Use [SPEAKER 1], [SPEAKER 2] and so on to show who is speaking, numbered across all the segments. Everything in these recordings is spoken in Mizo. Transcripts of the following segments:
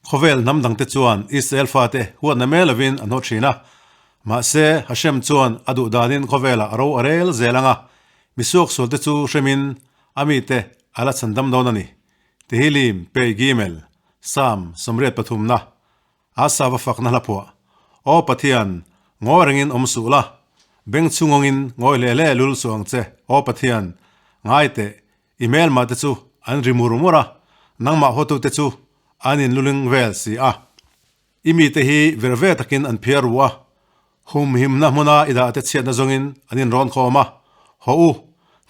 [SPEAKER 1] Khawvel hnam dangte chuan Israel fate huatna mai lovin an haw thin a. Mahse, Hashem chuan a duh danin khawvelah a ro a rel zel ang a, misuak sualte chu hremin a mite a la chhandam dawn a ni. Tehillim, Pei Gimel, Psalm 83na, Asa va fakna hla phuah. Aw Pathian, ngawi rengin awm suh la, beng chhungawngin ngawi hle hle lul suh ang che, aw Pathian, ngai teh, i hmelmah te chu an ri mur mur a, nangmah hawtute chu an inluling vel si a. I mite hi ver ve takin an phiar ru a, humhimna hmuna i dahte chhiatna zawngin an inrawn khawm a, Haw u,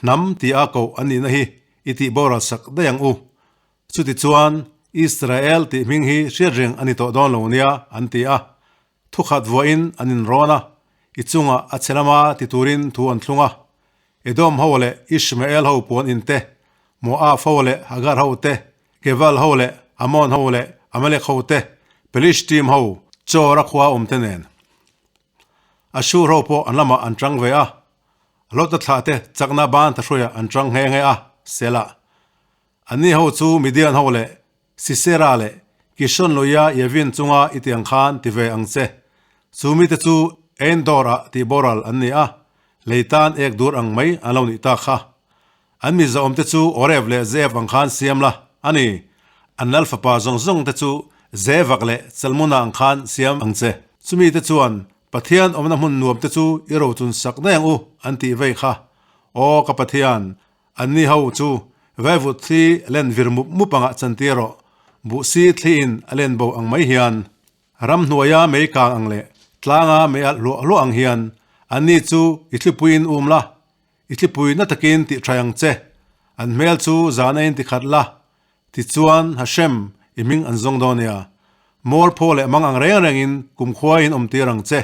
[SPEAKER 1] hnam tia koh an nihna hi i tih boral sak daih ang u, Chutichuan, Israel tih hming hi hriat reng a ni tawh dawn lo nia, an ti a. Thukhat vuahin an inrawn a, i chungah a chhe lama ti turin thu an thlung a. Edom ho leh Ishmael ho puan in te, Moab ho leh Hagar ho te, Gebal ho leh Ammon ho leh Amalek ho te, Pelishtim ho, Chora khua awm te nen. Ashur ho pawh an lamah an tang ve a, Lota thlah te chakna ban thahruiah an tang nghe nghe a, Selah. Anni ho chu Midian ho leh Sisera leh Kishon luia Yevin chunga i tiang khan ti ve ang che. Chu mite chu Endor-ah tih boral an ni a, lei tan ek dur ang mai an lo nih tak kha. An mi zahawmte chu Oreb leh Zeev ang khan siam la a ni. An lal fapa zawng zawng te chu Zevak leh Chalmuna ang khan siam ang che. Chumite chuan Pathian awmna hmun nuam te chu i rochun sak daih ang u an tih vei kha. Aw ka Pathian, Anni ho chu vaivut thli len vir mup mup angah chantir rawh, buhsi thliin a len bo ang mai hian. Ramhnuaia mei kang ang leh tlanga mei alh hluah hluah ang hian anni chu i thlipuiin um la, i thlipui na takin tih tha ang che, an hmel chu zana in tikhat la, tichuan Hashem i hming an zawng dawn nia. Mualpho leh mang ang reng rengin kumkhuaiin awmtir ang che,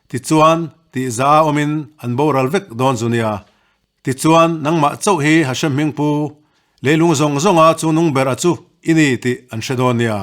[SPEAKER 1] tichuan tihza a awmin an boral vek dawn zu nia. Tichuan, nangmah chauh hi Hashem hming pu, leilung zawng zawnga chu nung ber a chu i ni tih an hre dawn nia.